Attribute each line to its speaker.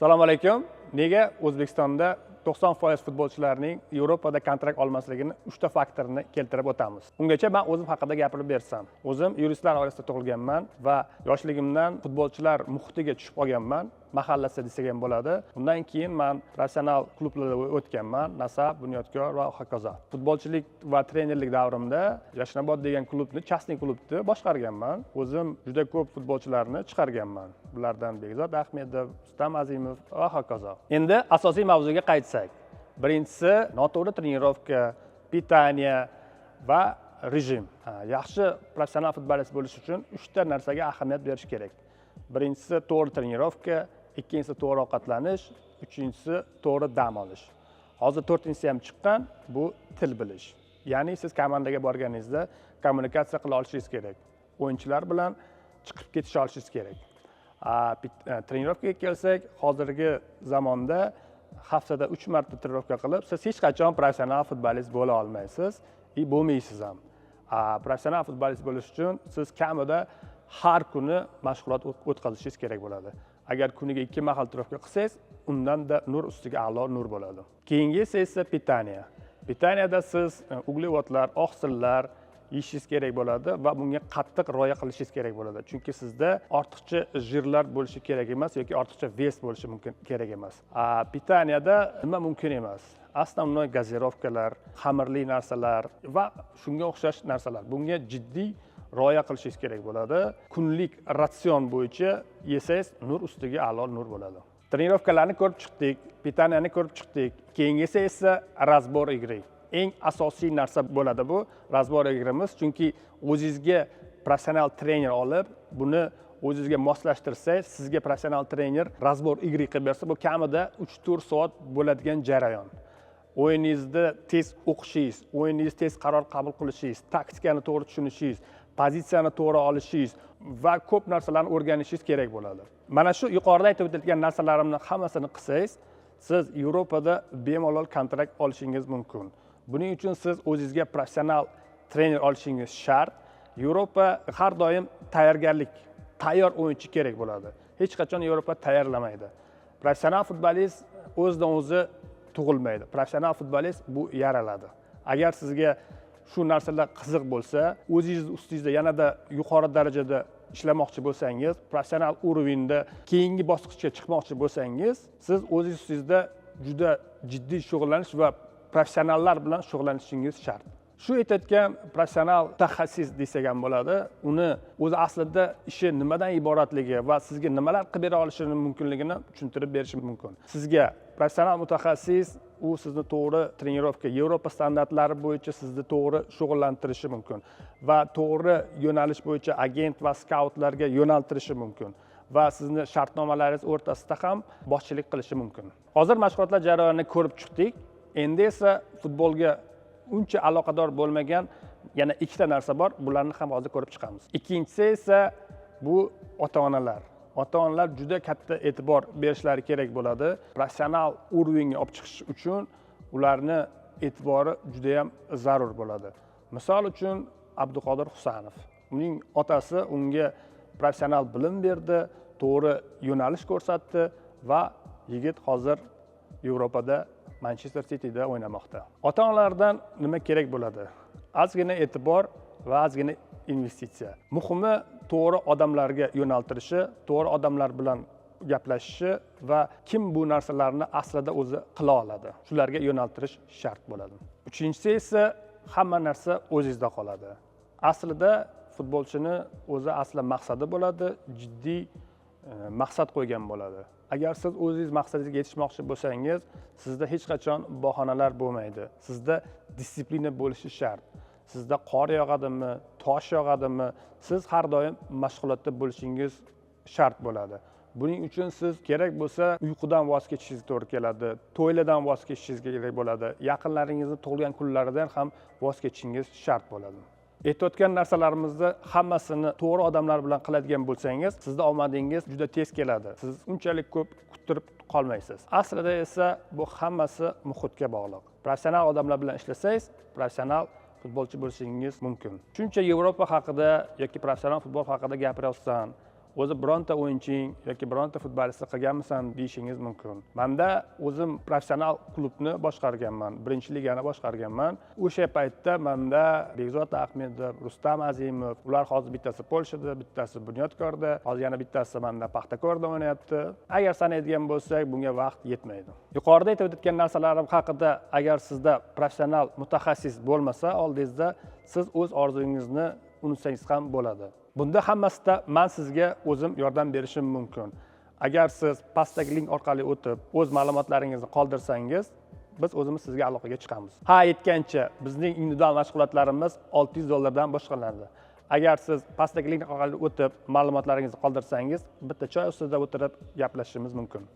Speaker 1: Assalomu alaykum. Nega O'zbekistonda 90% futbolchilarning Yevropada kontrakt olmasligini uchta faktorini keltirib o'tamiz. Ungacha men o'zim haqida gapirib bersam. O'zim yuristlar oilasida tug'ilganman va yoshligimdan futbolchilar muhitiga tushib qolganman. Mahallasi desak ham bo'ladi. Undan keyin men professional klublarda o'tganman, Nasaf, Bunyodkor va hokazo. Futbolchilik va trenerlik davrimda Yashnobod degan klubni, частный klubni boshqarganman. O'zim juda ko'p futbolchilarni chiqarganman. Bulardan Bekzod Ahmedov, Rustam Azimov va hokazo. Endi asosiy mavzuga qaytsak. Birinchisi noto'g'ri тренировка, питание va rejim. Yaxshi professional futbolist bo'lish uchun uchta narsaga ahamiyat berish kerak. Birinchisi to'g'ri тренировка, ikkinchisi to'g'ri ovqatlanish, uchinchisi to'g'ri dam olish. Hozir to'rtinchisi ham chiqqan, bu til bilish. Ya'ni siz komandaga borganingizda kommunikatsiya qila olishingiz kerak. O'yinchilar bilan chiqib ketisha olishingiz kerak. Тренировка ga kelsak, hozirgi zamonda haftada 3 marta тренировка qilib, siz hech qachon professional futbolist bo'la olmaysiz и bo'lmaysiz ham. Professional futbolist bo'lish uchun siz kamida har kuni mashg'ulot o'tkazishingiz kerak bo'ladi. Agar kuniga 2 mahal тренировка qilsangiz, undanda nur ustiga a'lo nur bo'ladi. Keyingisi esa питание. Питание da siz uglevodlar, oqsillar yeyishingiz kerak bo'ladi va bunga qattiq rioya qilishingiz kerak bo'ladi. Chunki sizda ortiqcha жир lar bo'lishi kerak emas yoki ortiqcha вес bo'lishi mumkin kerak emas. Питание da nima mumkin emas? Основной газировка lar, xamirli narsalar va shunga o'xshash narsalar. Bunga jiddiy rioya qilishingiz kerak bo'ladi. Kunlik ratsion bo'yicha yesangiz, nur ustiga a'lo nur bo'ladi. Тренировка larni ko'rib chiqdik, питание ni ko'rib chiqdik. Keyingisi esa разбор игры. Eng asosiy narsa bo'ladi bu разбор игры miz, chunki o'zingizga professional trener olib, buni o'zingizga moslashtirsangiz, sizga professional trener разбор игры qilib bersa, bu kamida 3-4 soat bo'ladigan jarayon. O'yiningizni tez o'qishingiz, o'yiningizni tez qaror qabul qilishingiz, taktikani to'g'ri tushunishingiz, pozitsiyani to'g'ri olishingiz va ko'p narsalarni o'rganishingiz kerak bo'ladi. Mana shu yuqorida aytib o'tilgan narsalarimni hammasini qilsangiz, siz Yevropada bemalol kontrakt olishingiz mumkin. Buning uchun siz o'zingizga professional trener olishingiz shart. Yevropa har doim tayyorgarlik, tayyor o'yinchi kerak bo'ladi. Hech qachon Yevropa tayyorlamaydi. Professional futbolist o'zidan o'zi tug'ilmaydi. Professional futbolist bu yaraladi. Agar sizga shu narsalar qiziq bo'lsa, o'zingiz ustingizda yanada yuqori darajada ishlamoqchi bo'lsangiz, professional уровень da keyingi bosqichga chiqmoqchi bo'lsangiz, siz o'zingiz ustingizda juda jiddiy shug'ullanish va professionallar bilan shug'ullanishingiz shart. Shu aytayotgan professional mutaxassis desak ham bo'ladi, uni o'zi aslida ishi nimadan iboratligi va sizga nimalar qilib bera olishi mumkinligini tushuntirib berishi mumkin. Sizga professional mutaxassis u sizni to'g'ri тренировка, Yevropa standartlari bo'yicha sizni to'g'ri shug'ullantirishi mumkin va to'g'ri yo'nalish bo'yicha agent va skautlarga yo'naltirishi mumkin va sizni shartnomalaringiz o'rtasida ham boshchilik qilishi mumkin. Hozir mashg'ulotlar jarayonini ko'rib chiqdik. Endi esa futbolga uncha aloqador bo'lmagan yana ikkita narsa bor, bularni ham hozir ko'rib chiqamiz. Ikkinchisi esa bu ota-onalar. Ota-onalar juda katta e'tibor berishlari kerak bo'ladi. Professional уровень ga olib chiqish uchun ularni e'tibori juda ham zarur bo'ladi. Misol uchun Abduqodir Husanov. Uning otasi unga professional bilim berdi, to'g'ri yo'nalish ko'rsatdi va yigit hozir Yevropada Manchester Cityda o'ynamoqda. Ota-onalardan nima kerak bo'ladi? Ozgina e'tibor va ozgina investitsiya. Muhimi, to'g'ri odamlarga yo'naltirishi, to'g'ri odamlar bilan gaplashishi va kim bu narsalarni aslida o'zi qila oladi, shularga yo'naltirish shart bo'ladi. Uchinchisi esa hamma narsa o'zingizda qoladi. Aslida futbolchini o'zi asli maqsadi bo'ladi, jiddiy maqsad qo'ygan bo'ladi. Agar siz o'zingiz maqsadingizga yetishmoqchi bo'lsangiz, sizda hech qachon bahonalar bo'lmaydi. Sizda дисциплина bo'lishi shart. Sizda qor yog'adimi, tosh yog'adimi, siz har doim mashg'ulotda bo'lishingiz shart bo'ladi. Buning uchun siz kerak bo'lsa uyqudan voz kechishingizga to'g'ri keladi, to'ylardan voz kechishingizga kerak bo'ladi, yaqinlaringizni tug'ilgan kunlaridan ham voz kechishingiz shart bo'ladi. Aytayotgan narsalarimizni hammasini to'g'ri odamlar bilan qiladigan bo'lsangiz, sizni omadingiz juda tez keladi. Siz unchalik ko'p kuttirib qolmaysiz. Aslida esa bu hammasi muhitga bog'liq. Professional odamlar bilan ishlasangiz, professional futbolchi bo'lishingiz mumkin. Shuncha Yevropa haqida yoki professional futbol haqida gapiryapsan. O'zi bironta o'yinching yoki bironta futbolistni qilganmisan deyishingiz mumkin. Manda o'zim professional klubni boshqarganman, birinchi ligani boshqarganman. O'sha paytda manda Bekzod Ahmedov, Rustam Azimov, ular hozir bittasi Polshada, bittasi Bunyodkorda, hozir yana bittasi manda Paxtakorda o'ynayapti. Agar sanaydigan bo'lsak, bunga vaqt yetmaydi. Yuqorida aytib o'tgan narsalarim haqida agar sizda professional mutaxassis bo'lmasa oldingizda, siz o'z orzungizni unutsangiz ham bo'ladi. Bunda hammasida man sizga o'zim yordam berishim mumkin. Agar siz pastdagi link orqali o'tib, o'z ma'lumotlaringizni qoldirsangiz, biz o'zimiz sizga aloqaga chiqamiz. Ha, aytgancha, bizning individual mashg'ulotlarimiz 600 dollardan boshlanadi. Agar siz pastdagi link orqali o'tib, ma'lumotlaringizni qoldirsangiz, bitta choy ustida o'tirib gaplashishimiz mumkin.